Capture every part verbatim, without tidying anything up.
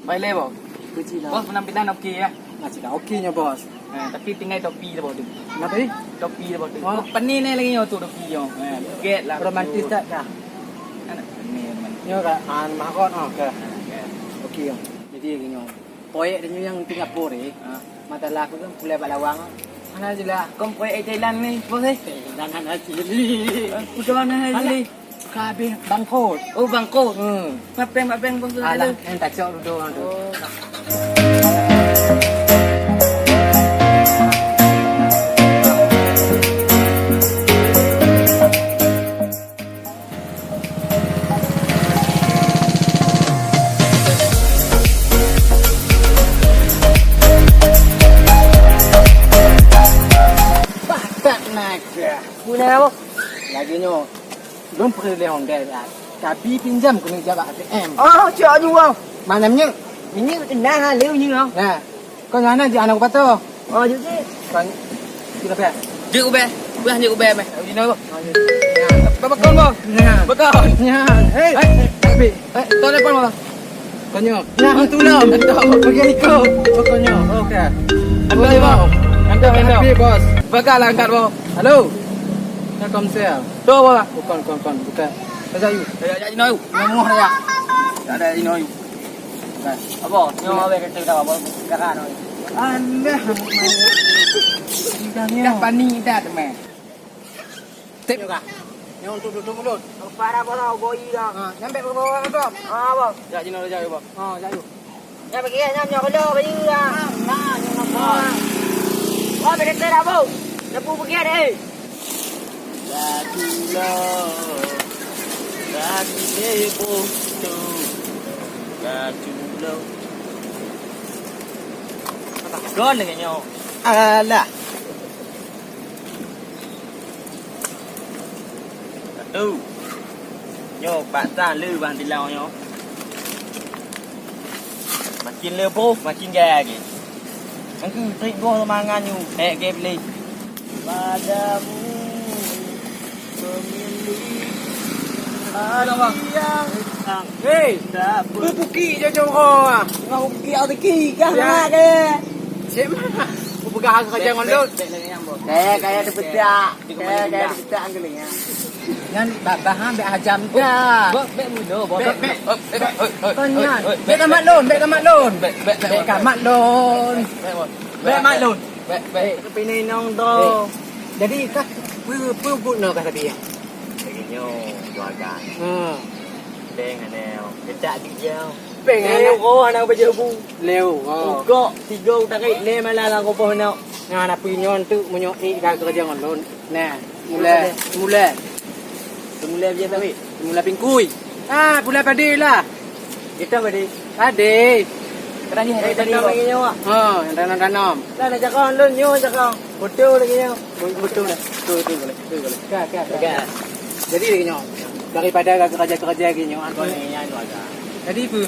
Baik lé, Bos. Puji lah. Bos, penampilan oke ya. Masih dah oke nya, Bos. Ha, tapi tinggal topi dah, Bos, tu. Kenapa ni? Topi dah, Bos, tu. Oh. Kok pani ni lagi nyoe tu topi nyoe. Ha, get lah. Romantis tak dah? Anak pani romantis. Nyoe kan, an mahkot, oh, ke. Ha, ke. Oke, oh. Jadi lagi nyoe. Proyek dia nyoe yang Singapura, eh. Ha. Masalah aku kan pulai bak lawang. Mana je lah. Kau proyek Thailand ni, Bos, eh? Thailand anak cili. Eh, udah mana cili? Ka habéh bangkrot. Oh, bangkrot. Hmm. Mapéng, mapéng, Bos. Alah, nyang tacok dudoe tu. Oh. Pakat naga. Punya apa? Lagi nyoe. Lôn peureulée Honda dah. Tapi pinjam keuneuk jak bak A T M. Oh, cok ju, Bang. Mana minyeuk? Minyeuk keunan ha, lheuh minyeuk, Bang. Nah. Kon hana jeuet aneuk pato. Oh, jeuet, jeuet. Kon, jeuet ubé. Jeuet ubé. Ubé jeuet ubé meh. Jinoe, Bang. Oh, jeuet. Nyan. Bak kon, Bang. Nyan. Bak kon. Nyan. Hei. Hei. Tapi, eh, telepon, Bang. Konyo. Nyan, tu lah. Pergi ikut. Oh, konyo. Okey. Anda, Bang. Anda, anda. Tapi, Bos. Bagalah angkat, Bos. Halo. Telkomsel. Tu, Bos. Bukan, bukan, bukan. Bukan. Saya, saya, saya, Jinoe. Nomor saya. Tak ada, Jinoe. Apa? Nyoe awak kata dah apa? Sekarang. Alah. Dah panik dah teman. Tip juga. Nyoe untuk tutup mulut. Para bola boi dah. Ha, nyampe ke bawah tu. Ha, apa? Jak jinoe jak apa? Ha, jak tu. Ya bagi nyam nyoe kalau bagi dah. Nah, nyoe nampak. Wah, beda dah, Bang. Dah pergi dah, eh. Lagu lo, lagu deh boh tu, lagu lo. Gon lagèe nyoe. Alah. Satu. Nyoe, bak tan le bang tilau nyoe. Makin le boh, makin gaya lagi. Angku, trik boh mangan nyu, hek gap lé. Padamu pemilik hati yang hei, tak ber- Buki je jongho ah. Ngau buki rezeki kah nak ke? Cek mah. Aku peugah aku kerja ngon lut. Kaya, kaya tepetak. Kaya, kaya tepetak angku ni. Nyan bah-, bahan bèk hajam dah. Bèk, bèk mulo, bèk. Bèk, bèk. Kon nyan. Bèk kamat lôn, bèk kamat lôn. Bèk, bèk, bèk. Bèk kamat lôn. Bèk, bèk. Bèk mat lôn. Bèk, bèk. Tapi ni nong do. Jadi kah, peue, peue buet nyoe kah tadi? Lagi nyoe, keluarga. Ha. Bèk ngan nyoe. Kejak gigi nyoe. Bèk ngan nyoe. Lé uroe hana bajèe bu. Lé uroe. Ugok, tiga utarék, lé malam lam kupoh nyoe. Nyan, tapi nyoe tu meunyoe ék ka keureuja ngon lôn. Nah, mulai, mulai. Mulai biasa weh. Mulai pingkui. Ah, pulai padé lah. Kita padé. Padé. Kerana ni hari tadi lagi nyawa. Ha, yang tanam-tanam. Dah nak cakap lôn nyoe cakap. Betul lagi nyoe. Betul dah. Betul, betul, boleh. Betul, boleh. Ka, ka, ka. Jadi lagi nyoe. Daripada kerja-kerja lagi nyoe, aku ni yang tu agak. Jadi apa?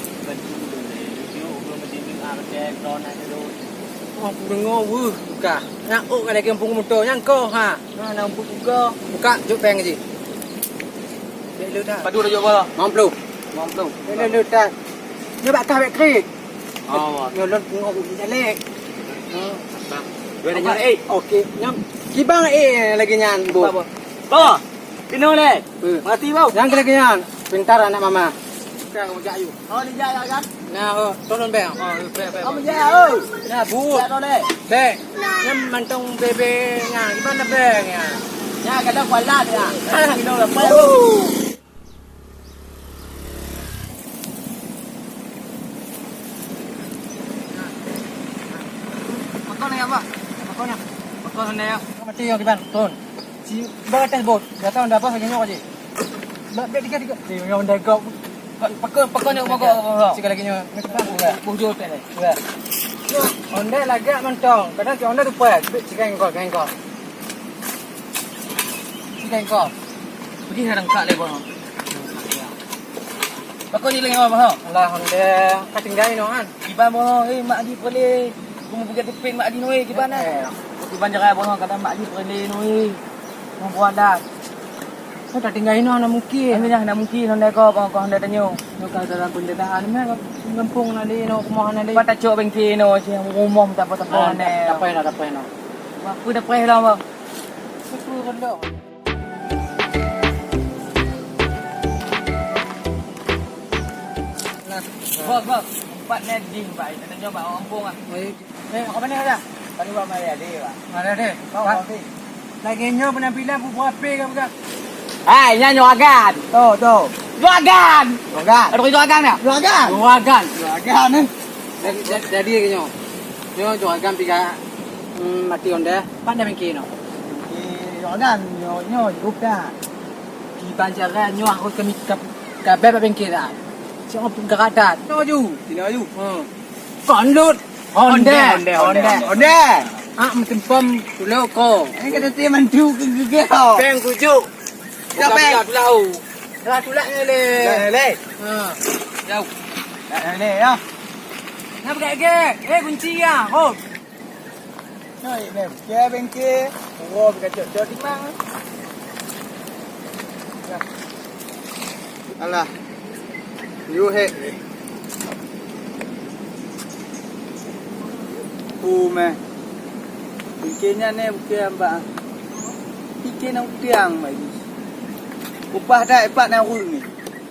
Oh, aku dengar, weh, buka. Nak ok ada kampung motor, nyang kau, ha. Nah, nak buka. Buka, jok peng je. Dek lu dah. Padu dah jok bola. Mamplu. Mamplu. Dek lu dah. Dia bak kah bak krik. Oh. Dia lon tengok buku jalek. Dua dah jok, eh. Okey, nyam. Kibang, eh, lagi nyan, bu. Apa? Apa? Kena leh. Makasih, bau. Nyang kena kenyan. Pintar anak mama. Kita kamu jak yuk. Oh, ni jak kan? Nah, oh, tolong beng. Oh, beng, beng. Kamu jak, oh. Nah, bu. Jak toleh. Beng. Nyam mantong bebe nya. Gimana beng ya? Ya, kalau kualat ya. Minum lepas. Makan ya, Pak. Makan ya. Makan ya. Mati ya, gimana? Turun. Si, ibarat teh bot. Datang ada apa lagi nyoe je. Bak bek tiga tiga. Ni memang dah gop. Pakon, pakon nyoe mogok apa? Sikali lagi nyoe. Buh jol pek ni. Ya. Honda lagak mantong. Kadang si Honda tu pas. Bek tiga engkol, tiga engkol. Tiga engkol. Pergi harang kak le boh. Pakon ni lagi apa? Alah, Honda. Ka tinggai no kan. Kiban boh, eh, mak di pole. Aku mau pergi tepik mak di noe kiban ah. Kiban jaga boh kadang mak di pole noe. Mau buat dah. Ka tatinggai inoe hana mungkin. Hana, hana mungkin, hana ko, ko, ko hana tanyoe. Nyoe ka dalam pendedahan meh, gampông na lé, inoe kumoh na lé. Pat tacok bengke inoe, cih rumoh tapo-tapo. Ah, hana. Tak payah dah, tak payah dah. Apa dah payah dah, Bang? Apa dah? Nah. Bos, bos. Empat net di, Bang. Kita nyoba gampông ah. Baik. Eh, kau mana dah? Tadi buat mari ada, Bang. Mari ada. Kau, kau, kau. Lagi nyoe penampilan bubuh api kau pegang. Hai, nyan nyoe agan. Tu, tu. Nyoe agan. Nyoe agan. Aduh, itu agan dah. Nyoe agan. Nyoe agan. Nyoe agan, eh. Jadi, jadi, jadi ke nyoe. Nyoe, nyoe agan piga, hmm, mati onde. Pandai mikir no. Nyoe agan, nyoe, nyoe, bukan. Di banjaran nyoe aku kami kab-, kabeh bak bengke dah. Siapa pun keradat. Nyoe ju. Sini ju. Hmm. Kon lut. Onde, onde, onde, onde. Ah, meuteumpom pulo ko. Ini kata saya mantu ke gege ho. Peng kujuk. Siapa? Bukan pula, pula. Dah tulak ni le. Dah le. Ha. Jauh. Dah le ya. Nak pergi ke? Eh, kunci ya. Oh. Nah, ini bengke, bengke. Oh, kita cok-cok di mana? Alah. Yue hek. Pu meh. Bengke nyan neh bengke ambak. Bengke nang tiang bak jih. Upah dak ipat nang ureueng ni.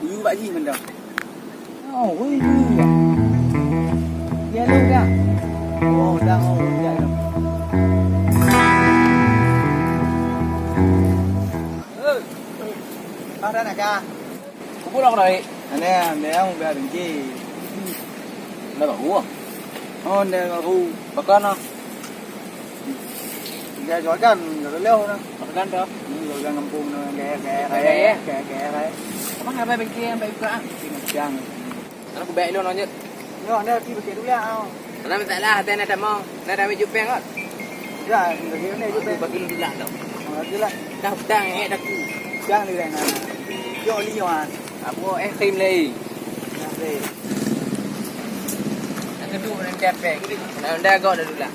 Yue bak jih mantong. Oh, ureueng yue ya. Dia lu ya. Oh, dah, oh, dah, dah. Hei. Dah, dah, dah, dah. Kubu lak naik. Aneh, aneh, yang udah dengki. Dah baru ah. Oh, dah baru. Bahkan ah. Tiga juragan, dah lewat dah. Bahkan dah. Hmm, juragan kampung dah, gaya, gaya, gaya, gaya, gaya. Apa ngabai bengke yang baik juga ah? Macam. Karena aku baik lu nonjek. Nyoe, na pi bukét dulak, oh. Hana masalah, hana tamong. Na damé jupeng kot. Ya, bagi mana jupeng? Bagi dulak tu. Oh, dulak. Dah utang, eh, dah ku. Utang ni dah, nah. Yo, li, yo, ah. Apa, eh, krim lagi. Nah, baik. Nak kedua, nak capek. Nak dah agak dah dulak.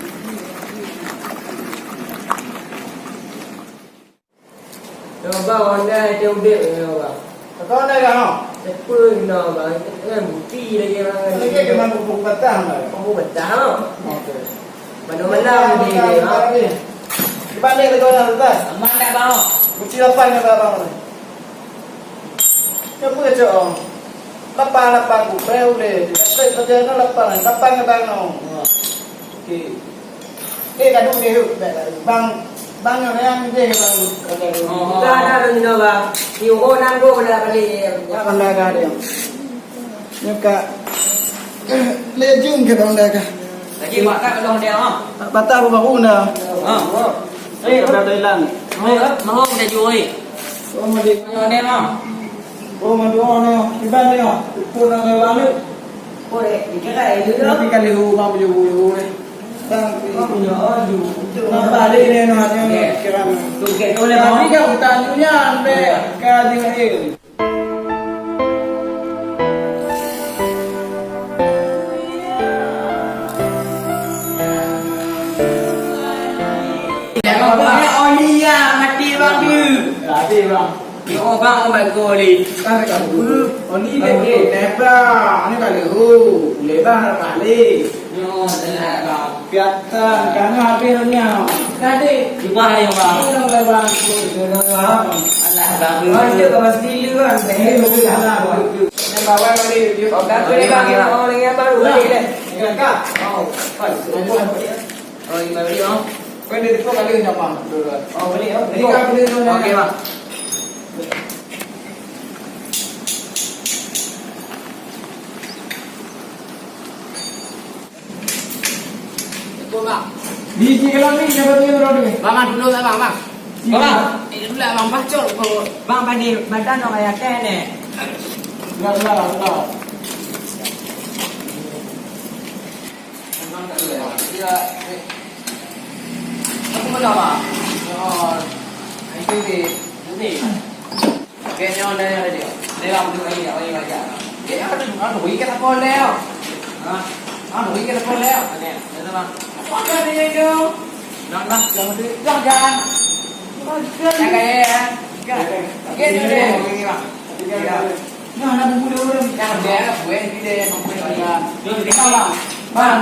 Coba Honda itu ubit ni, bang. Kau Honda kan, oh? Siapa kena, bang? Itu kan bukti lagi, bang. Lagi cuma buku patah, bang. Buku patah, ha? Okey. Mana-mana bukti dia, ha? Balik ke kau dah, Ustaz. Aman tak, bang? Bukti lapan kata abang tu. Siapa cok, oh? Lapan, lapan, kupre uleh. Dia kata, kata, lapan, lapan kata, oh. Okey. Eh, kadu deh, bang, bang, yang deh, bang. Oh, oh. Dah, dah, dah, dah, bang. Ni, oh, nanggung dah balik. Dah, bang, dah, dah, dia. Ni, Kak. Lejung ke, bang, dah, Kak. Lagi, Mak, tak, bang, dia, ha? Tak patah, baru dah. Ha. Eh, dah hilang. Mau, mau, dah jauh, eh. Oh, mau di. Bang, dia, ha. Oh, mandua nyoe, kiban nyoe. Pun nang lewat ni. Boleh, dikira itu dah. Tapi kali hu, bang, baju hu, hu ni. Bang, oh, ya, aduh. Nampak dia ni, nak tengok kiran. Tu, okey, tu boleh, bang. Tapi kan hutan tu ni, ambil ke dia ni. Jangan buat ni, oh, ni ya, mati bang tu. Mati, bang. Yo, bang, oh, bagus ni. Kan kata apa? Oh, ni dia, eh, nebra. Ni kali hu. Lebar kali. Yo, telat, bang. Kelihatan, karena habis dunia. Tadi. Jubah ni, bang. Ini orang lebar. Alah, bang. Oh, dia ke masjid dulu, kan? Eh, betul lah. Dan bawa balik. Oh, dah boleh, bang. Oh, lagi apa? Balik dah. Ya, Kak. Oh, oh, oh, balik, oh. Kau dia tu kali ni, bang. Oh, balik, oh. Jadi, kau boleh tu, okey, bang. Di sini kalau ni, siapa tu yang berapa ni? Bang, bang, dulu lah, bang, bang. Bang, eh, dulu lah, bang, bacot. Bang, bagi badan orang yang teh ni. Dulu, dulu, dulu. Bang, tak dulu, bang. Dia, eh. Aku mana, bang? Oh, itu di, itu di. Okey, nyoe dah, dah, dah. Dia orang tu lagi, orang lagi. Dia orang tu, orang tu, ikan apa leh? Ha? Orang tu, ikan apa leh? Okey, dah, dah. Apa dah dia tu? Dah, dah, dah, dah, dah, dah. Jangan, ya. Jangan. Nah, nah, bumbu dulu, dulu. Jangan dia, gue yang pilih, yang gue yang pilih. Bang, bang.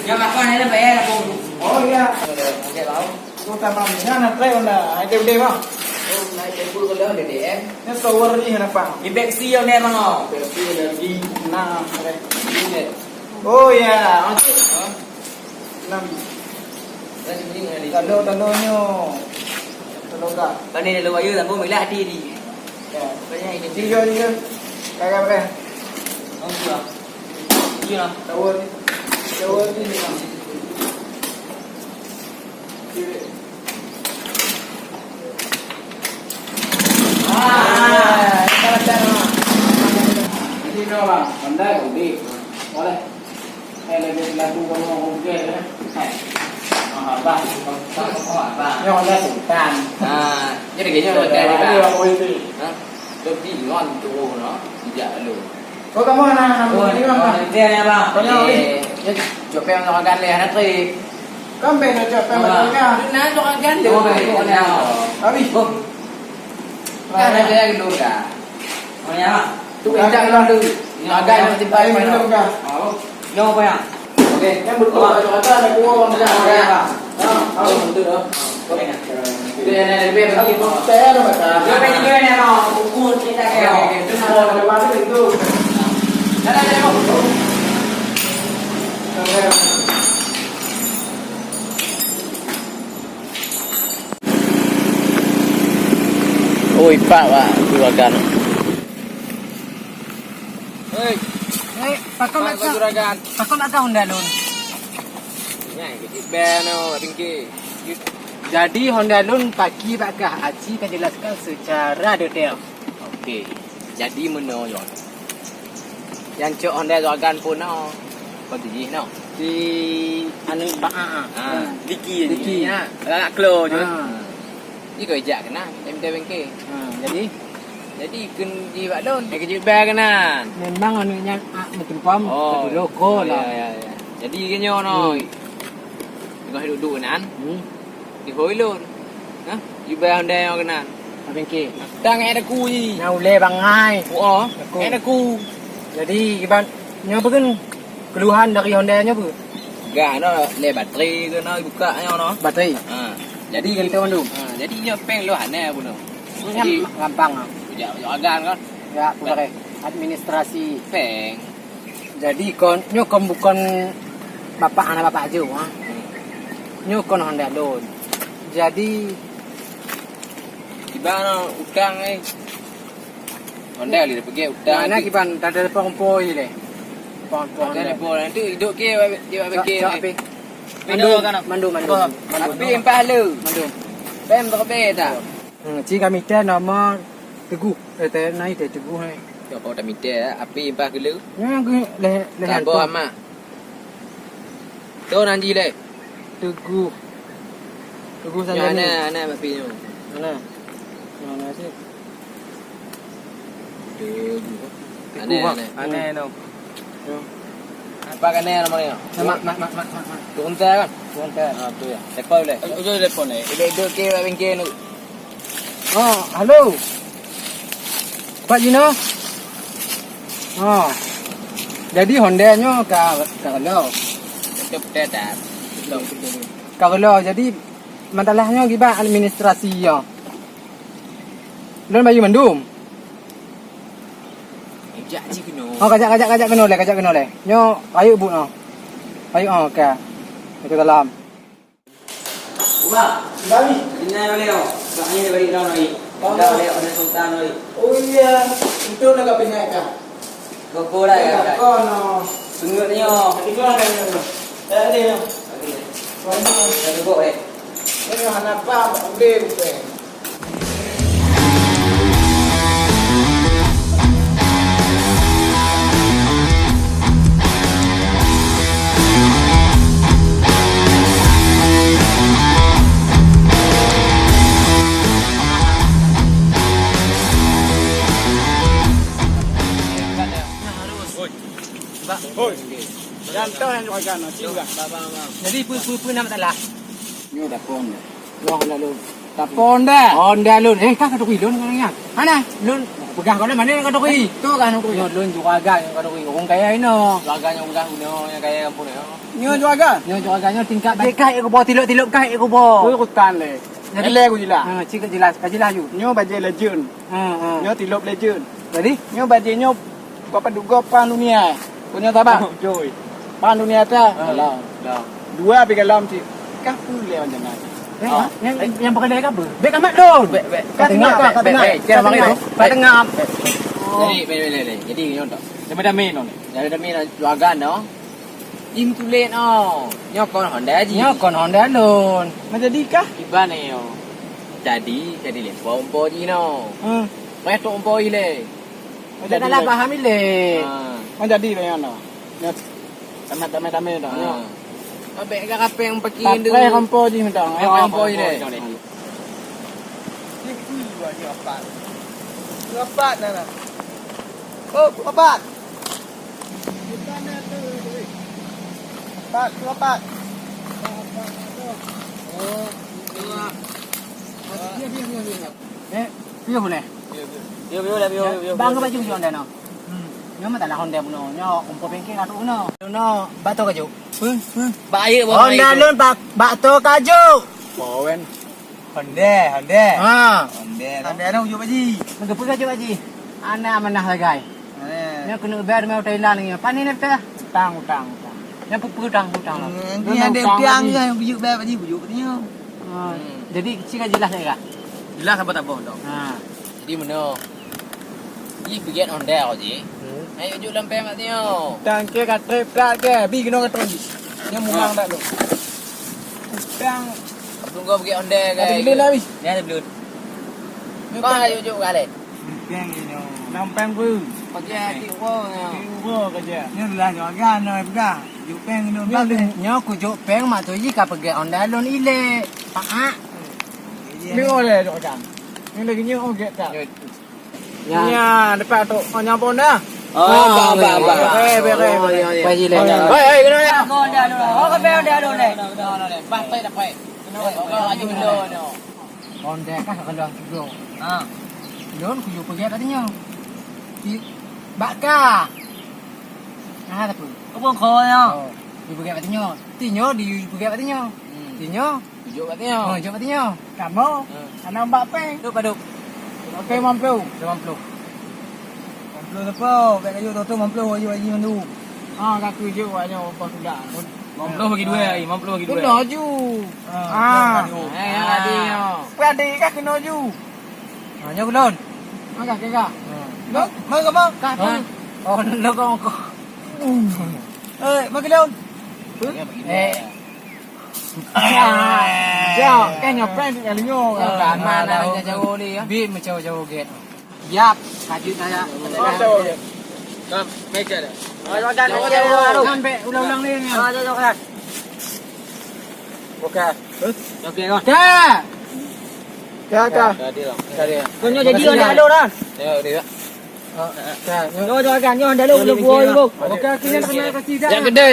Yang makan ini bayar aku. Oh, iya. Oke, bang. Aku tambah minyak, nah, try Honda. Hai, deh, deh, bang. Oh, naik deh, dulu kalau ada D M. Ini tower ni kenapa? Di Pepsi yang dia, bang, oh. Pepsi energi. Nah, oke. Ini. Oh, iya, oke. Hah? Enam. Talo, talo nyoe. Talo ka. Kan ni lalu ayu, lampu merah hati ni. Ya. Bukannya ini. Tiga, tiga. Kakak, kakak. Oh, iya. Iya. Tower ni. Tower ni. Ah, ini dah, Bang. Pandai, Bang. Boleh. Eh, lagi lagu kamu orang Bugis, eh. Eh. Ah, abang. Abang. Nyoe lah Sultan. Ah, jadi kayaknya Sultan juga. Dia orang politik. Ha? Dia bingung tu, no. Sejak dulu. Oh, kamu anak, anak Oh, ini kan, oh, Bang? Dia ni, Bang. Banyak Eh, ni. Dia copet orang kan dia, anak trip. Kan beda copet Oh, orang kan? Nah, orang kan dia. Oh, baik. Habis. Oh. Kan ada yang dulu dah. Oh, ya. Tu injak dulu. Agak nak simpan. Ini dulu, Kak. Oh. Nyoe apa ya? Okey. Kan betul, ada, ada, ada dua orang. Ada, ada. Ha, ha, betul dah. Okey. Dia nak lebih bagi. Saya ada makan. Dia bagi juga ni, mau ukur kita ke. Okey, okey. Itu semua ada mana itu? Dah, dah, dah. Okey. Ui, pak, pak, juragan. Hei. Hei, pakon Pak agak, juragan. Pakon agak Honda lôn? Nyai kecil ben, oh, ringkih. Jadi Honda lôn pagi bak kah, aci ka jelaskan secara detail. Okey. Jadi meunoe nyoe. Nyang cok Honda juragan pun noh. Kon jih noh. Di anu bak a. Ha, Diki. Diki. Ha, galak klo je. Ha. Iko ijak keunan, M T bengke. Ha, jadi? Jadi keu di bak lôn. Eh, kejut bèe keunan. Memang anu nyan ak meutumpom, Oh. Dulu ko Oh, lah. Ya, ya, ya. Jadi ke nyoe noh. Hmm. Tengah duduk nan. Hmm. Di hoi lôn. Hah? Jubah Honda nyoe keunan. Abang ke. Tang eh daku ji. Nah, uleh bangai. Oh, Daku. Eh daku. Jadi, iban nyoe apa kan keluhan dari Honda nyoe apa? Gah no le bateri ke no buka nyoe no. Bateri. Ha. Jadi Jadi kita mandum. Ha, jadi nyoe peng lo hana apa no. Ini kan Jadi gampang ah. Ujak ujak agan kan. Ya, aku pakai administrasi. Peng. Jadi kon nyoe kon bukon bapak anak bapak aju ha. Nyoe kon Honda lôn. Jadi Kiban utang eh. Honda le pergi utang. Mana kiban tak ada pong poi le. Pong pong. Tak ada poi. Nanti hidup ke dia Cok, bagi. Cok api. Mandum, mandum, mandum. Mandum. Api empah le. Mandum. Pem tak beda. Hmm, ci kami teh nama Teguh. Eh, teh nai teh Teguh eh. Yo kau tak minta api empah ke le. Ya, ke leh leh Sabar amak. Tu nan ji le. Teguh. Teguh Nyoe sana ni. Ana, ana mak pi nyoe. Mana? Mana sih? Teguh. Teguh, Ana, Bang. Ana. Ana no. Yo. Apa kan nama dia? Mak, mak, mak, mak, mak, mak. Turun teh kan? Turun teh. Ah, tu ya. Telepon boleh. Oh, tu telepon eh. Dia duduk ke bengkel tu. Oh, halo. Pak Jino? Oh. Jadi Honda nyoe ka, ka relo. Betul, betul, dah. Betul, betul. Ka relo. Jadi masalah nyoe kiban administrasi nyoe. Lôn bayeue mandum. Ejak ji keunoe. Oh, kajak, kajak, kajak keunoe lé, kajak keunoe lé. Nyoe rayeuk buet nyoe. Rayeuk, oh, ka. Waalaikumsalam. Ubah. Kembali. Tinggai balik, oh. Bak ni balik dalam lagi. Oh. Dah balik pada sultan lagi. Oh, iya. Untung nak pindah kah? Koko dah ya, kan? Koko, no. Sengit ni, oh. Tadi kau ada yang, eh, ada yang. Okey. Kau ni. Dah cukup, eh. Ni hana apa, ambil, bukan. Hoi. Jangan tahu yang juga, no, sini juga. Jadi, pu-, pu-, pu nama salah? Nyoe dah pun. Wah, lalu. Tapi Honda. Honda lôn. Eh, kah kateukui lôn ngon nyan? Hana, lôn peugah kau lôn, mana kateukui? Tu kan kateukui. Lôn, lôn juragan nyang kateukui. Ureueng kaya inoe. Juragan nyang peugah inoe, nyang kaya kampung nyoe. Nyoe juragan? Nyoe juragan, nyoe tingkat bajèe kah ék kuboh, tilop-tilop kah ék kuboh. Tu urusan lé. Jadi, lé ku jeulaih. Ha, cit ka jeulaih, ka jeulaih ju. Nyoe bajèe legend. Ha, ha. Nyoe tilop legend. Jadi? Nyoe bajèe nyoe, bak padub gob pang dunia. Kau nyoe saban? Joi. Pang dunia ta. Ha. Galom. Galom. Dua pih galom cit. Kah peue lé macam nyan? Eh, ha? Nyang, nyang pakai lé ka peue? Bèk ka mat lôn. Bèk, bèk. Ka teungoh, ka teungoh. Bèk, bèk. Ka teungoh. Jadi, bèk, bèk, bèk, bèk. Jadi, nyoe tak. Damé-damé nyoe ni. Damé-damé nyoe. Juragan nyoe. Im tuléh nyoe. Nyoe kon Honda jih. Nyoe kon Honda lôn. Ma jadi kah? Kiban nyoe. Jadi, jadi lé po-po jih nyoe. Hmm. Mai tok po jih lé. Ma jadi lé. Paham ilé. Ha. Ma jadi lé nyoe. Nyoe. Tamat, tamat, tamat dah. Ha. Nyoe. Abéh ka kapeng pakai tu. Tapreh kompo jih mantong. Kompo jih lé. Ni kui dua ni apat. Dua apat dah lah. Oh, apat. Pat, dua pat. Eh, piye boleh? Piye, piye, piye, piye, piye. Bang, baju Honda no. Hmm. Nyoe mah tanah Honda bunoe. Nyoe kumpul bengkel atu bunoe. Bunoe, bak to kajok. Huh? Huh? Bak air, bak air. Honda lôn bak, bak to kajok. Bawen. Honda, Honda. Ha. Honda tu. Honda tu ujuk Pak Ji. Meugeupeu ka ujuk Pak Ji. Anak manah sagai. Eh. Nyoe keuneuk bayar meuhai Thailand nyoe. Pane na beutôi? Utang, utang, utang. Nyoe peue-peue utang, utang lah. Hmm, nyoe ada utang, utang Pak Ji. Kan, ujuk bayar Pak Ji, ujuk Pak Ji nyoe. Ha. Hmm. Jadi, cit ka jeulaih lagèe ka? Jeulaih saboh taboh tu. Ha. Jadi, meunoe. Ih, peugèt Honda kau, Ji. Hmm. Ayo, jok lam pèng mak nyoe. Tangke ka trép plat ke, bi keunoe ka trép. Nyoe mumang dak lu. Utang. Tunggu peugèt Honda ke. Ada belum habis? Ni ada belum. Kau ayo jok kali. Pèng nyoe. Lam pèng pun. Pakai hati uang nyoe. Hati uang kerja. Nyoe lah jok agak nyoe peugah. Jok pèng nyoe. Nyoe, nyoe ku jok pèng mak tu ji ka peugèt Honda lôn ilèe. Pak. Ni oleh jok agak. Ni lagi nyoe ogèt tak? Nyoe. Nya. Nya, dapat tu. Oh, nyampun dah. Oh, bah, bah, bah. Bere, bere, bere. Hei, hei, kena ya. Bah, pèng dah dulu, leh. Bah, pèng dah, pèng. Kena, oh, laju dulu, no. Honda kah ka keuluar tiga. Ha. Lôn kuyue peugèt kat nyoe. Di bak ka. Nah, tapi. Apa kau ya? Oh, kuyue peugèt kat nyoe. Ti nyoe di peugèt kat nyoe. Hmm. Ti nyoe. Jok kat nyoe. Oh, jok kat nyoe. Kamoe? Ha. Aneuk bak pèng. Tu padum? Pèng limong ploh. Limong ploh. Limong ploh lepo, bèk kajok toto limong ploh, aju, aju mandum. Ha, ka kujok awak nyoe, bos sudah. Limong ploh bagi dua, limong ploh bagi dua. Kena aju. Ha. Ha. Eh, yang tadi nyoe. Peuadi ka kena aju. Ha, nyoe kulon. Maka kira. Ha. Lo, maka apa? Ka apa? Ha? Oh, lo kong kong. Eh, maka lon. Eh. Jauh, kan nyoe prank kali nyoe. Oh, aman lah, jauh-jauh ni, ya. Bi meucau-cau gate. Yap, lanjut saya. Oh, jauh gate. Nah, meja dah. Oh, jauh, jauh, jauh. Sampai ulang-ulang ni. Oh, jauh, jauh, jauh. Oke. Oke, kan? Ka. Ka, ka. Tadi lah. Tadi lah. Kau nyoe jadi orang dah lor, kan? Ya, dia. Nyoe doakan, nyoe dah lôn, lôn buah lôn. Oke, oke, nyoe kena kasih dah. Yang gede.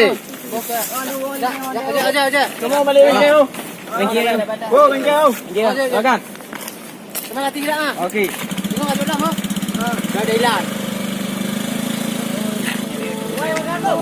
Oke, aduh, aduh, aduh. Aja, aja, aja. Semua balik bengkel tu. Bengkel. Oh, bengkel. Bengkel. Doakan. Kena hati gerak, ah. Oke. Tengok kat dalam, ha. Ha. Dah ada hilang. Wai, makan tu.